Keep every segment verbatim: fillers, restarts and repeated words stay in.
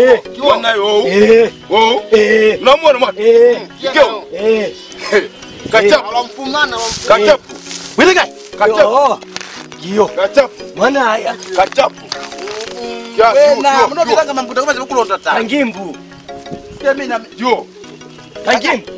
Eh. Mwana yo. Eh. Oh. Eh. Na mwana mwana. Eh. Keo. Eh. Kachapu. Kachapu. Wile kai? Kachapu. Yo. Yo. Kachapu. Mwana haya. Kachapu. Ya, wena, yo, yo, muno yo. Bilanga mambuta kumaze kulonda ta. Kangimbu. Yo. Kangimbu.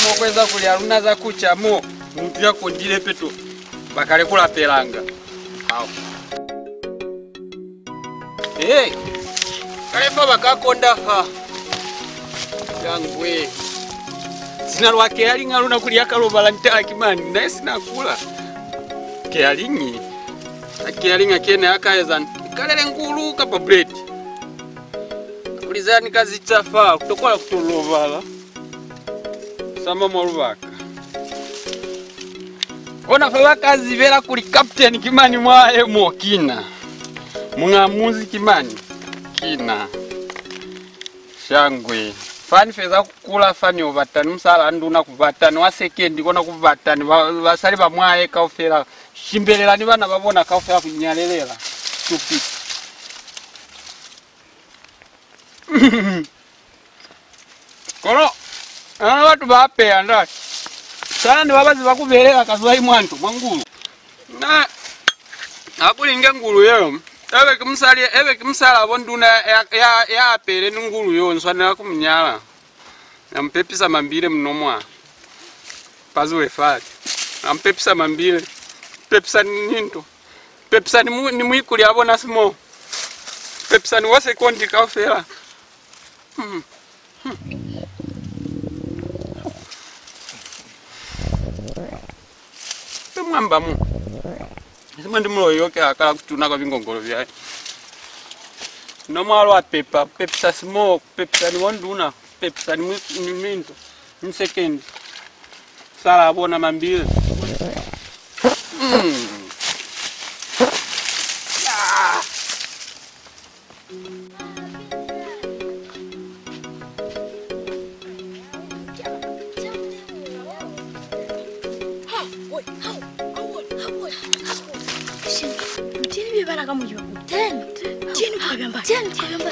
Mo kweza kuli ha lu na za ku ca mo, mutu ya kondile peto ba kale ku lapelanga. Hao. Hey, kale fa ba ka konda fa. Shangwe. Sina lwa ke ya linga luna kuli ya ka lobala ntaki mani, na sina kula. Ke ya lingi. Ke ya linga kene ya ka eza kalele ngulu kapa bread. Kuli za ni ka zita fa, kutokola kutolobala. Sama mwa lubaka. Kona fa ba ka zibela kuli captain ki mani mwa emo kina. Muñ'a muzi ki mani? Kina. Shangwe. Fa ni feza ku kula fa ni yo bata ni musala nduna ku bata ni wa sekendi kona ku bata ni ba, basali ba mwae kaufela. Shimbelela ni bana ba bona kaufela ku nyalelela. Stupid. Kono, ana batu ba apeya ndati. Sana ni ba ba ziba ku belela ka zwa imwanto mwa ngulu. Na, ha ku linge ngulu yeo. Ebe ki musali, ebe ki musala bo nduna ya, ya, ya apele ni ngulu yeo, nswanela ku mu nyala. Na mu pepisa mambile muno mwa. Pazuwe fale. Na mu pepisa mambile. Pepisa ni, ni nto. Pepisa ni mu-, ni muikuli a bona simo. Pepisa ni wa sekondi kaufela. Hmm. Hmm. Pe mwamba mu. Simo ndi muloyi yo ke a kala ku tuna kwa bingongolo bya. No mwalo a pepa, pepisa simo, pepisa ni wonduna, pepisa ni mwi-, ni minto. Ni sekendi. Sala bona mambile. Mm. Ah. Tini bibala ka muyo. Ten. Tini kwa gamba. Ten kwa gamba.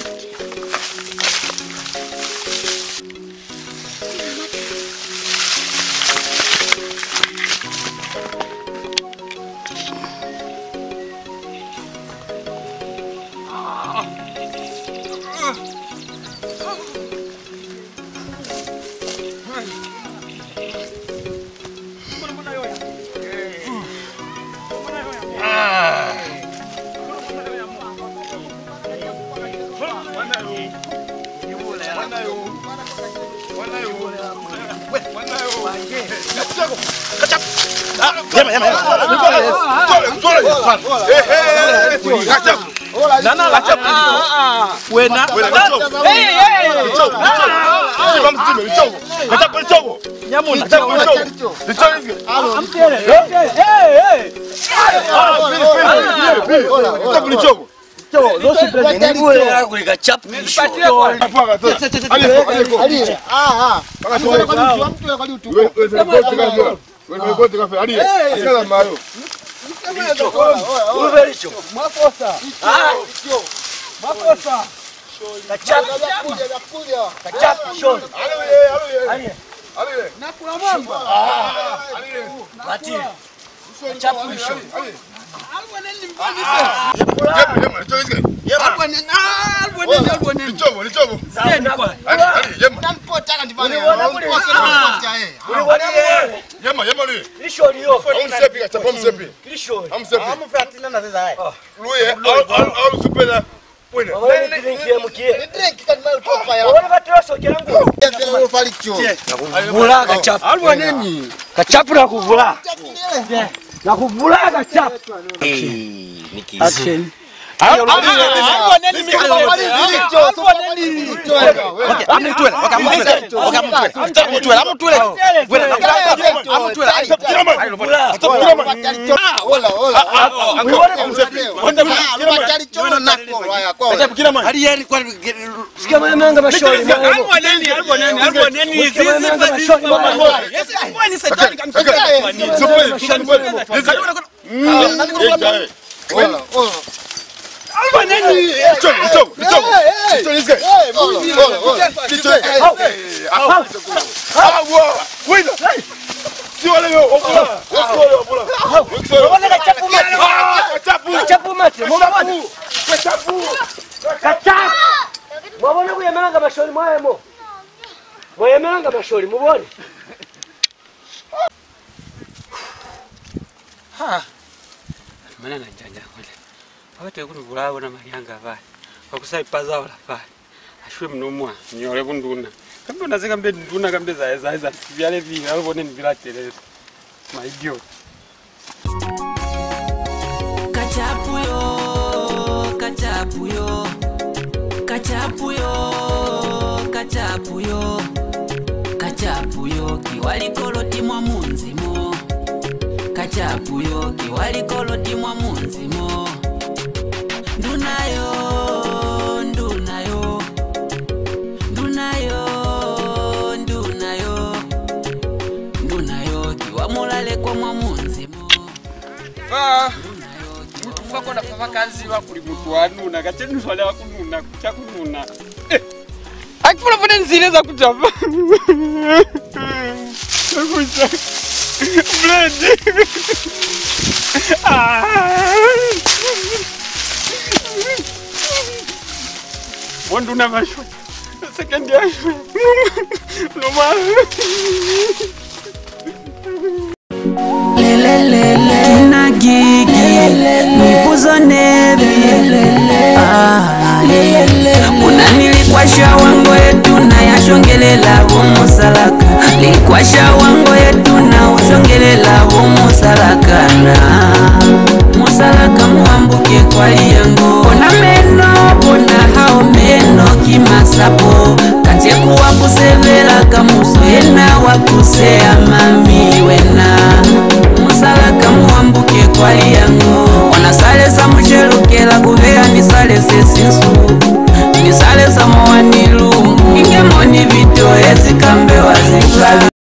Yema, yema, yema. Nana, wena. Wena, lichoko. Lichoko, lichoko. Lichoko, lichoko. Lichoko, lichoko. Nyamuna. Lichoko, lichoko. Lichoko, lichoko. Amtele. Hey, hey. Ah, pili, pili, pili, pili. Lichoko, lichoko. Ni bulela kuli ka chapu ni shona. Ali, ah, ah. Wewe, wewe, wewe, wewe, wewe, wewe, ali, asikala mayo. Ube licho. Mwakosa. Ah. Mwakosa. Ka chapu. Ka chapu shona. Ali. Nakula mwamba. Ah. Batili. Ka chapu shona. Yema, yema, licho lizike. Yema. Lichobo, lichobo. Ali, ali, yema. Yema, yema, luye. Lisho liyo. Amusepi, ka chapu amusepi. Lisho. Amusepi. Amufatina na zeza. Luye, au, au, au, supela. Wena. Wabona drink ye mukie. Ni drink kati mayo tofa ya. Wabona batilo sokela ngulu. Yezela lo falicho. Nakuvula ka chapu. Alwaneni. Ka chapu nakuvula. Nakuvula ka chapu. Eh, Nikisi. Action. Aliboneni, aliboneni, aliboneni. Musike mwa yemanga masholi mwa yemo. Musike mwa yemanga masholi mwa yemo. Musike mwa yemanga masholi mwa yemo. Hola, hola. Paneni! Johnny, Johnny, Johnny, Johnny, this guy. Hold on, hold on. Johnny, hey, ah, ah, wow. Wait. Si wale yo, opula. Opula, opula. Mabona kachapu mate. Ah, kachapu. Kachapu mate. Kachapu. Kachapu. Kachapu. Mwabona kuyemelanga masholi mwaye mo. Mwayemelanga masholi, mubone. Ha. Mana na njanja kule. Wakati kuni bulawa bona mali anga ba. Wakusa ipaza wala ba. Ashwe mno mwa, nyole bunduna. Kambe unaze kambe nduna kambe za, za, za, byale bi, alo bone ni bilatelele. My idiot. Kachapu yo, kachapu yo, kachapu yo, kachapu yo, kachapu yo, ki wa likoloti mwa munzi mo. Kachapu yo, ki wa likoloti mwa munzi mo. Nduna yo, nduna yo, nduna yo, nduna yo, nduna yo, ki wa mulalekwa mwa munzi mo. Fa, mutu kwa kona fa ba ka ziba kuli mutu wa nuna, kacenu swale wa kununa, cha kununa. Eh. Akifuna fune nzile za kutapa. Za kuja. Bread. Ah. Wondu na mashwe. Second ya shwe. Normal. Kina gigi, mipuzo nebe. Ah, munani likwasha wango etuna yashongelela bo musalaka. Likwasha wango etuna ushongelela bo musalakana. Musalaka muambuke kwa liyango. Bona meno, bona hao meno ki masapo. Kacheku wa kusebela kamuso yena wa kuseya mami wena. Musalaka muambuke kwa liyango. Ona sale sa mushelukela kubeya ni sale se sinsu. Ni sale sa mowa ni lu. Inge moni bito ezi kambe wa zibali.